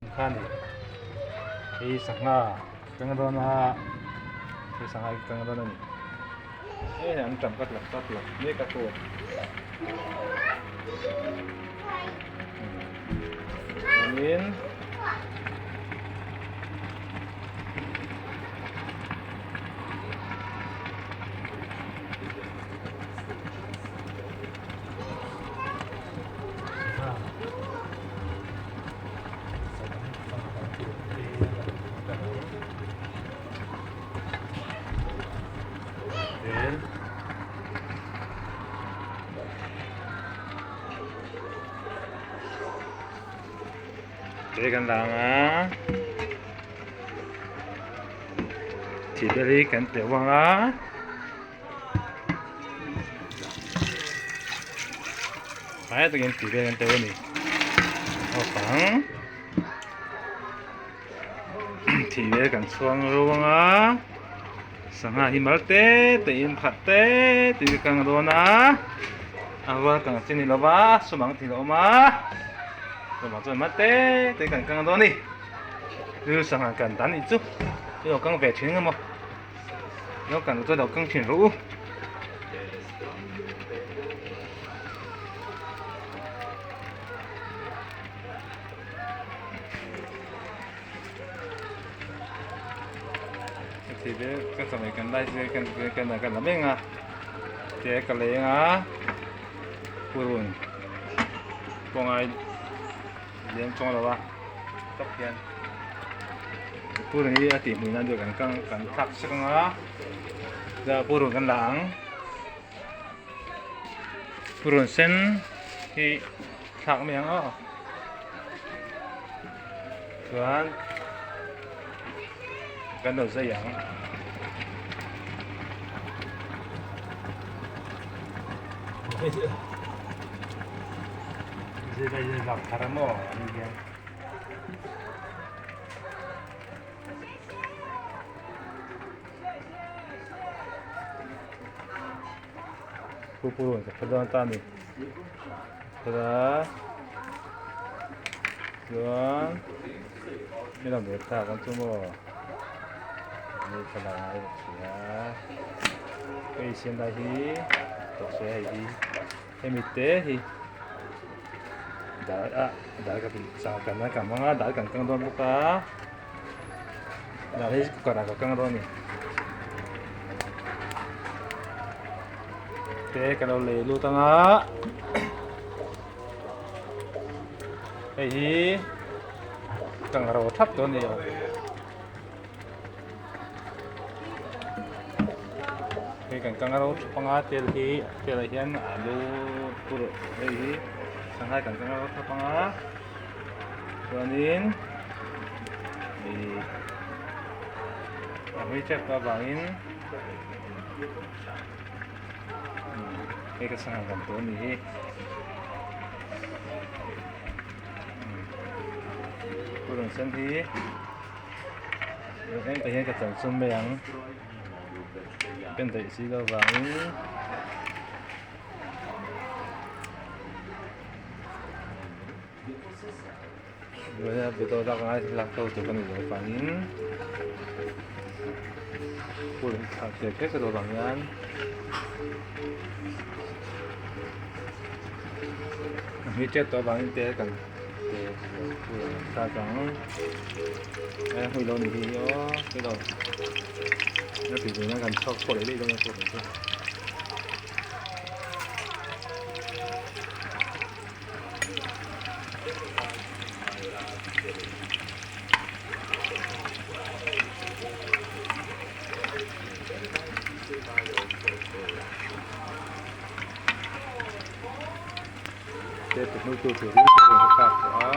Kha ni hei sangha kang dawn a hei sangha hi kang dawn a ni hei an tam ka tlak tak lo mek a tur chuanin Te kan lang a thil te hi kan teuh vang a. Hmai takin tih vel an teuh a ni naupang thih vel kan chhuang ruang a sangha hi mal te te in phat te te in ka kang dawn a a rual kang chi ni lova sumang thil a awm a chuvang chuan mal te te kan kang dawn a ni chu sangha kan dan nih chu chu lo kang ve thin emaw. Lo kan chuan lo kang thin rawh u. Thì bé các cháu này cần đây cần cần là cần là bên à thì cái lấy à purun con ai lian chuang lo a tak hian purun hi a tih hmuh nan deuh kan kang kan thlak sek ang a chuan purun kan la ang purun sen hi thlak mai ang aw chuan kan lo zai ang. Purun ka hre dawn ta a ni chuan helam leh thlak ang chu maw ni thlalak ngai bawk si a hei siam lai hi tawh se hei hi hemi te hi dal ah dal ka chah kan a ka hmang a dal kan kang dawn bawk a dal hi cooker ah ka kang dawn a ni te ka lo lei lut ang a hei hi kang ro thap dawn a ni. Hei kan kang ro thap anga tel hi tel ah hian alu tur hei hi sangha kan kang ro thap anga chuanin ih a hlui tep tawh avangin hei ka sangha kan tur anih hi. Purun sen hi. Eng te hian ka chan chum mai ang pen daih si lo vangin video lak ngai lak to tur ka nih loh vangin phul thla tel kher ka duh vang hian a hmui tet tawh avangin tel kan Te hmui tu tur hi ka rawn thlak tawh a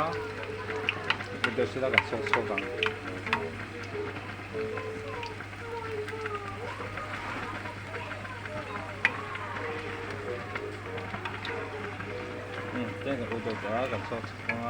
window sila kan chhuak chhuak ang. Te kan u deuh tawh a kan chhuak chhuak ang a.